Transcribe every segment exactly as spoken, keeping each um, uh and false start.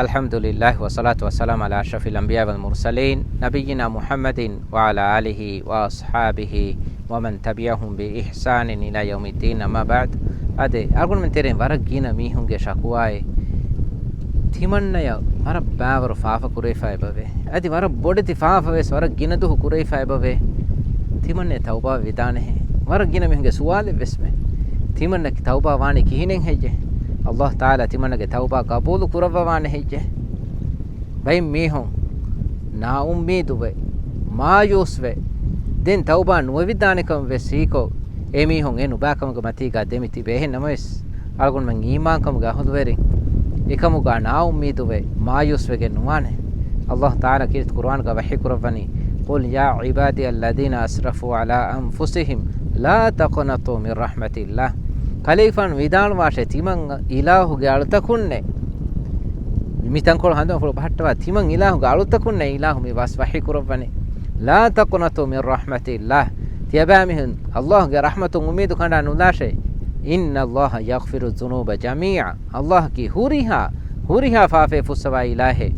الحمد لله والصلاة والسلام على أشرف الأنبياء والمرسلين نبينا محمد وعلى آله وأصحابه ومن تبعهم بإحسان إلى يوم الدين، أما بعد. އާދެ، އަޅުގަނޑުމެން ތެރެއިން ވަރަށް ގިނަ މީހުންގެ ޝަކުވާއެއް ތިމަންނަޔަށް ވަރަށް ބާވަރު ފާފަ ކުރެވިފަ އެބަވޭ. އަދި ވަރަށް ބޮޑެތި ފާފަވެސް ވަރަށް ގިނަ ދުވަހު ކުރެވިފަ އެބަވޭ. ތިމަންނަ ތައުބާ ވިދާނެހޭ. ވަރަށް ގިނަ މީހުންގެ ސުވާލެއްވެސްމެ. ތިމަންނަ ތައުބާ ވާނީ ކިހިނެއް ހެއްޔެ؟ އައްލާހު ތަޢާލާ ތިމަންނަގެ ތައުބާ ގަބޫލު ކުރައްވަ ވާނެ ހެއްޔެ؟ ބައެއް މީހުން ނާއުއްމީދުވެ، މާޔޫސްވެ، ދެން ތައުބާ ނުވެވިދާނެކަން ވެސް ހީކޮށް، އެ މީހުން އެ ނުބާކަމުގެ މަތީގާ ދެމި ތިބޭ. އެހެން ނަމަވެސް، އަޅުގަނޑުމެން އީމާންކަމުގެ އަހުލުވެރިން އެކަމުގާ ނާއުއްމީދުވެ، މާޔޫސްވެގެން ނުވާނެ. އައްލާހު ތަޢާލާ ކީރިތި ޤުރުއާންގާ ވަޙީ ކުރައްވަނީ، قل يا عبادي الذين أسرفوا على أنفسهم لا تقنطوا من رحمة الله. ކަލޭގެފާނު ވިދާޅުވާށޭ، ތިމަން އިލާހުގެ އަޅުތަކުންނޭ. މި ތަންކޮޅު ހަނދުމަފުޅު ބަހައްޓަވާ، ތިމަން އިލާހުގެ އަޅުތަކުންނޭ، އިލާހު މި ވަސް ވަޙީ ކުރައްވަނީ، لا تقنطوا من رحمة الله. ތިޔަބައިމީހުން އައްލާހުގެ ރަޙްމަތުން އުއްމީދު ކަނޑާ ނުލާށޭ. إن الله يغفر الذنوب جميعا. އައްލާހަކީ ހުރިހާ، ހުރިހާ ފާފައެއް ފުއްސަވާ އިލާހެއް.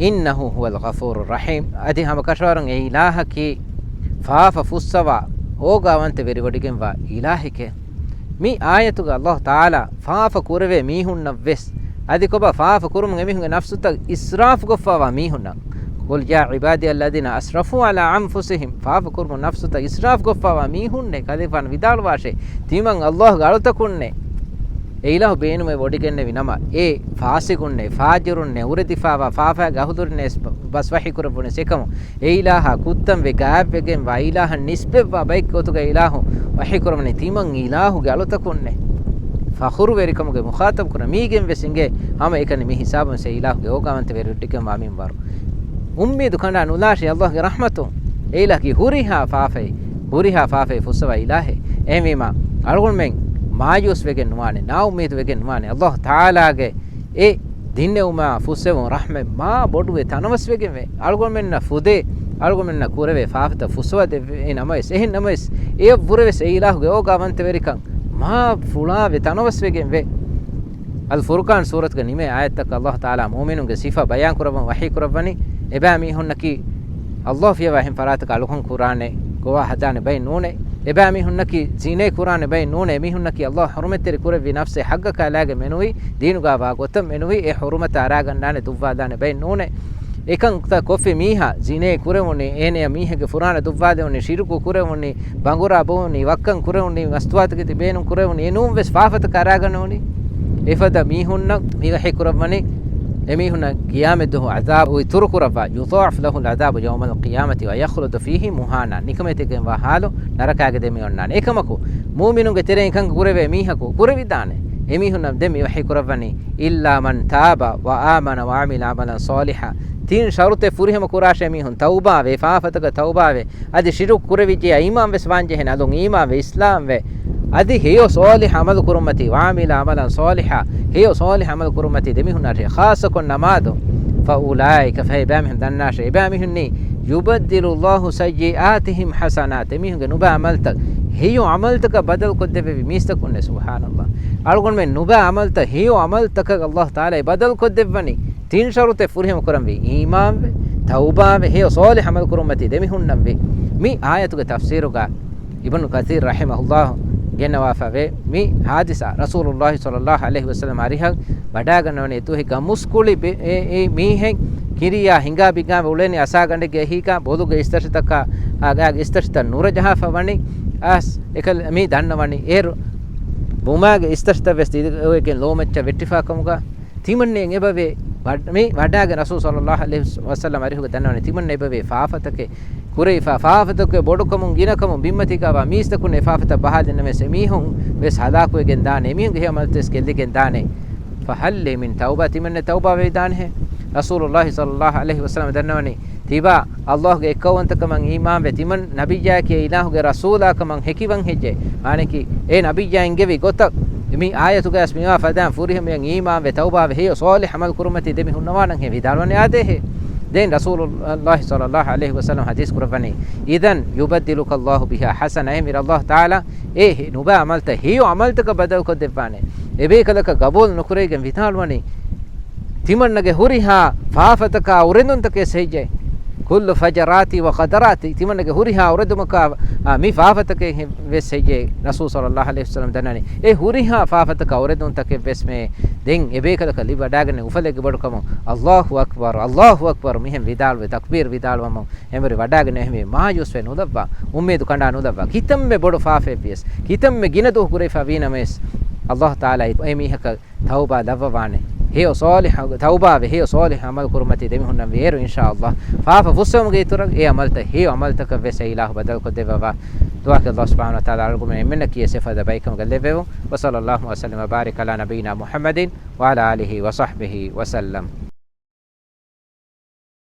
إنه هو الغفور الرحيم. އަދި ހަމަ ކަށަވަރުން އެ އިލާހަކީ ފާފަ ފުއްސަވާ، އޯގާވަންތަ ވެރިވޮޑިގެންވާ އިލާހެކޭ. މި އާޔަތުގަ އައްލާހު ތަޢާލާ ފާފަ ކުރެވޭ މީހުންނަށް ވެސް، އަދި ކޮބާ ފާފަ ކުރުމުން އެމީހުންގެ ނަފްސުތައް އިސްރާފުކޮށްފަވާ މީހުންނަށް، قل يا عبادي الذين أسرفوا على أنفسهم، ފާފަ ކުރުމުން ނަފްސުތައް އިސްރާފުކޮށްފަވާ މީހުންނޭ، ކަލޭގެފާނު ވިދާޅުވާށޭ، ތިމަން އައްލާހުގެ އަޅުތަކުންނޭ. އެ އިލާހު ބޭނުމެއް ވޮޑިގެންނެވި ނަމަ، އެ ފާސިގުންނޭ، ފާޖިރުންނޭ، އުރެދިފަވާ ފާފައިގެ އަހުލުވެރިންނޭ ބަސް ވަޙީ ކުރެއްވުނީ އެކަމު. އެ އިލާހާ ކުއްތަންވެ ގާތްވެގެންވާ، އިލާހަށް ނިސްބަތްވާ ބައެއްގެ ގޮތުގައި އިލާހު ވަޙީ ކުރަމުން ތިމަން އިލާހުގެ އަޅުތަކުންނޭ. ފަޚުރުވެރިކަމުގެ މުޚާޠަބު ކުރަން މީގެން ވެސް އިނގޭ ހަމަ އެކަނި މި ހިސާބުން އެ އިލާހުގެ އޯގާވަންތަ ވެރިވޮޑިގެންވާ މިންވަރު. އުއްމީދު ކަނޑާ ނުލާށޭ އައްލާހުގެ ރަޙްމަތުން. އެ އިލާހަކީ ހުރިހާ ފާފައެއް، ހުރިހާ ފާފައެއް ފުއްސަވާ އިލާހެއް. އެހެންވީމާ، އަޅުގަނޑުމެން މާޔޫސްވެގެން ނުވާނެ، ނާއުއްމީދުވެގެން ނުވާނެ. އައްލާހު ތަޢާލާގެ އެ ދިންނެވުމާ ފުއްސެވުން ރަޙްމަތް މާ ބޮޑުވެ ތަނަވަސްވެގެންވޭ. އަޅުގަނޑުމެންނަށް ފުދޭ، އަޅުގަނޑުމެންނަށް ކުރެވޭ ފާފަތައް ފުއްސަވާ ދެއްވޭ ނަމަވެސް، އެހެން ނަމަވެސް، އެއަށްވުރެވެސް އެ އިލާހުގެ އޯގާވަންތަވެރިކަން މާ ފުޅާވެ ތަނަވަސްވެގެންވޭ. އަލް ފުރުޤާން ސޫރަތުގެ ނިމޭ އާޔަތަކަށް އައްލާހު ތަޢާލާ މުއުމިނުންގެ ސިފަ ބަޔާން ކުރައްވަން ވަޙީ ކުރައްވަނީ، އެބައިމީހުންނަކީ އައްލާހު ފިޔަވާ އެހެން ފަރާތަކަށް އަޅުކަން ކުރާނެ، ގޮވާ ހަދާނެ ބައެއް ނޫނޭ. އެބައިމީހުންނަކީ ޒިނޭ ކުރާނެ ބައެއް ނޫނޭ. އެމީހުންނަކީ އައްލާހު ޙުރުމަތްތެރި ކުރެއްވި ނަފްސެއް ޙައްޤަކާ ލާގެ މެނުވީ، ދީނުގާ ވާ ގޮތަށް މެނުވީ، އެ ޙުރުމަތަށް އަރާގަންނާނެ، ދުއްވާލާނެ ބައެއް ނޫނޭ. އެކަންތައް ކޮށްފި މީހާ ޒިނޭ ކުރެވުނީ، އޭނަޔަށް މީހެއްގެ ފުރާނަ ދުއްވާލެވުނީ، ޝިރުކު ކުރެވުނީ، ބަނގުރާ ބުނީ، ވައްކަން ކުރެވުނީ، މަސްތުވާތަކެތި ބޭނުން ކުރެވުނީ، އެނޫން ވެސް ފާފަތަކަށް އަރާގަނެވުނީ. އެފަދަ މީހުންނަށް މި ވަޙީ ކުރައްވަނީ، އެމީހުންނަށް ޤިޔާމަތްދުވަހު ޢަޛާބު އިތުރު ކުރައްވާ، يضاعف له العذاب يوم القيامة ويخلد فيه مهانا، ނިކަމެތިގެންވާ ޙާލު ނަރަކާގެ ދެމިއޮންނާނެ. އެކަމަކު، މުއުމިނުންގެ ތެރެއިން ކަން ކުރެވޭ މީހަކު ކުރެވިދާނެ. އެމީހުންނަށް ދެން މި ވަޙީ ކުރައްވަނީ، إلا من تاب وآمن وعمل عملا صالحا. ތިން ޝަރުޠެއް ފުރިހަމަ ކުރާށޭ މީހުން ތައުބާވެ، ފާފަތަކަށް ތައުބާވެ، އަދި ޝިރުކު ކުރެވިއްޖެ އީމާން ވެސް ވާންޖެހޭނެ، އަލުން އީމާންވެ، އިސްލާމްވެ، އަދި ހެޔޮ ޞާލިޙު ޢަމަލު ކުރުމަތީ، وعمل عملا صالحا، ހެޔޮ ޞާލިޙު ޢަމަލު ކުރުމަތީ ދެމީހުންނަށް ޚާއްޞަކޮށް ނަމާދު، فأولئك، ފަހެ އެބައިމީހުން ދަންނާށޭ، އެބައިމީހުންނީ، يبدل الله سيئاتهم حسنات، އެމީހުންގެ ނުބައި ޢަމަލުތައް ހެޔޮ ޢަމަލުތަކަށް ބަދަލުކޮށްދެއްވެވި މީސްތަކުންނޭ. ސުބްޙާނަﷲ. އަޅުގަނޑުމެން ނުބައި ޢަމަލުތައް ހެޔޮ ޢަމަލުތަކަށް އަލްލާހު ތަޢާލާ ބަދަލުކޮށްދެއްވަނީ. ތިން ޝަރުޠެއް ފުރިހަމަ ކުރަންވީ، އީމާންވެ، ތައުބާވެ، ހެޔޮ ޞާލިޙު ޢަމަލު ކުރުމަތީ ދެމީހުންނަށްވީ. މި އާޔަތުގެ ތަފްސީރުގަ އިބްނު ކަޘީރު ރަޙިމަހުﷲ ގެންނަވާފަވޭ، މި ޙާދިސާ ރަސޫލުﷲ ޞައްލަﷲ ޢަލައިހި ވަސައްލަމް އަރިހަށް ވަޑާގަންނަވަނީ އެތުހެއްގަ މުސްކުޅި ބި-، އެ، އެ މީހެއް ކިރިޔާ ހިނގާ ބިނގާވެ އުޅެނީ އަސާގަނޑެއްގެ އެހީގަ، ބޮލުގެ އިސްތަށިތަކާ، އާ، ގާގެ އިސްތަށިތައް ނުރަޖަހާފަ ވަނީ. އަސް އެކަލް މި ދަންނަވަނީ އޭރު ބުމާގެ އިސްތަށިތައް ވެސް ދިދިވެގެން ލޯމައްޗަށް ވެއްޓިފާ ކަމުގަ، ތިމަންނެ އެބަވޭ، ވަ-، މި ވަޑާގެ ރަސޫލު ޞައްލަﷲ ޢަލައިހި ވަސައްލަމް އަރިހުގަ ދަންނަވަނީ، ތިމަންނެ އެބަވޭ ފާފަތަކެއް ކުރެވިފާ، ފާފަތަކުގެ ބޮޑުކަމުން ގިނަކަމުން ބިންމަތީގަވާ މީސްތަކުން އެ ފާފަތައް ބަހާލިނަމަވެސް އެމީހުން ވެސް ހަލާކުވެގެން ދާނެ، އެމީހުންގެ ހެޔޮ ޢަމަލުތައް ވެސް ގެއްލިގެން ދާނެ. فهل لي من توبة، ތިމަންނެ ތައުބާ ވެވިދާނެހޭ؟ ރަސޫލުﷲ ޞައްލަﷲ ޢަލައިހި ވަސައްލަމް ދަންނަވަނީ، ތިބާ އަލްލާހުގެ އެއްކައުވަންތަކަމަށް އީމާންވެ، ތިމަން ނަބިއްޔާއެކޭ އިލާހުގެ ރަސޫލާކަމަށް ހެކިވަން ހެއްޔޭ؟ މާނައަކީ، އެ ނަބިއްޔާ އެންގެވި ގޮތަށް މި އާޔަތުގައިވެސް މިވާ ފަދައިން ފުރިހަމަޔަށް އީމާންވެ، ތައުބާވެ، ހެޔޮ ޞާލިޙު ޢަމަލު ކުރުމަތީ ދެމިހުންނަވާނަންހޭ؟ ވިދާޅުވަނީ އާދޭހޭ. ދެން ރަސޫލުﷲ ޞައްލަﷲ ޢަލައިހި ވަސައްލަމް ޙަދީޘް ކުރައްވަނީ، إذا يبدلك الله بها حسنة، އެހެންވީރަ އަލްލާހު ތަޢާލާ އެ ހެ-، ނުބައި ޢަމަލުތައް ހެޔޮ ޢަމަލުތަކަށް ބަދަލުކޮށްދެއްވާނެ. އެބޭކަލަކަށް ގަބޫލު ނުކުރެވިގެން ވިދާޅުވަނީ، ތިމަންނަގެ ހުރިހާ ފާފަތަކާ އުރެދުންތަކެއް ހެއްޔޭ؟ ކުއްލު ފަޖަރާތި ވަ ޤަދަރާތި، ތިމަންނަގެ ހުރިހާ އުރެދުމަކާ، އާ، މި ފާފަތަކެއް ހެ-، ވެސް ހެއްޔޭ؟ ރަސޫލު ޞައްލައްލާހު ޢަލައިހި ވަސައްލަމަ ދަންނަނީ. އެ ހުރިހާ ފާފަތަކާ އުރެދުންތަކެއް ވެސް މެ ދެން އެބޭކަލަކަށް ލިބިވަޑާގެން އުފަލެއްގެ ބޮޑުކަމުން، އައްލާހު އަކްބަރު، އައްލާހު އަކްބަރު މިހެން ވިދާޅުވެ، ތަކްބީރު ވިދާޅުވަމުން، އެނބުރި ވަޑާގެން އެހެންވެ މާޔޫސްވެ ނުލައްވާ، އުއްމީދު ކަނޑާ ނުލައްވާ، ކިތަންމެ ބޮޑު ފާފައެއް ވިޔަސް، ކިތަންމެ ގިނަ ދުވަހު ކުރެވިފަ ވީނަމަވެސް، އައްލާހު ތަޢާލާ އެ މީހަކަށް ތައުބާ ލައްވަވާނެ. ހެޔޮ ޞާލިޙު ތައުބާވެ، ހެޔޮ ޞާލިޙު ޢަމަލު ކުރުމަތީ ދެމިހުންނަން ވޭރު، އިންޝާﷲ. ފާފަ ފުއްސެވުމުގެ އިތުރަށް އެ ޢަމަލުތައް، ހެޔޮ ޢަމަލުތަކަށް ވެސް އެ އިލާހު ބަދަލުކޮށްދެއްވަވާ. ދުޢާކީ އައްލާހު ސުބްޙާނަހޫ ވަތަޢާލާ އަޅުގަނޑުމެން އެންމެންނަކީ އެފަދަ ބައެއްކަމުގަ ލެއްވެވުން. ވަޞައްލައްލާހު ވަސައްލަމަ ވަބާރަކަ ޢަލާ ނަބިއްޔިނާ މުޙައްމަދިން ވަޢަލާ އާލިހި ވަޞަޙްބިހި ވަސައްލަމް.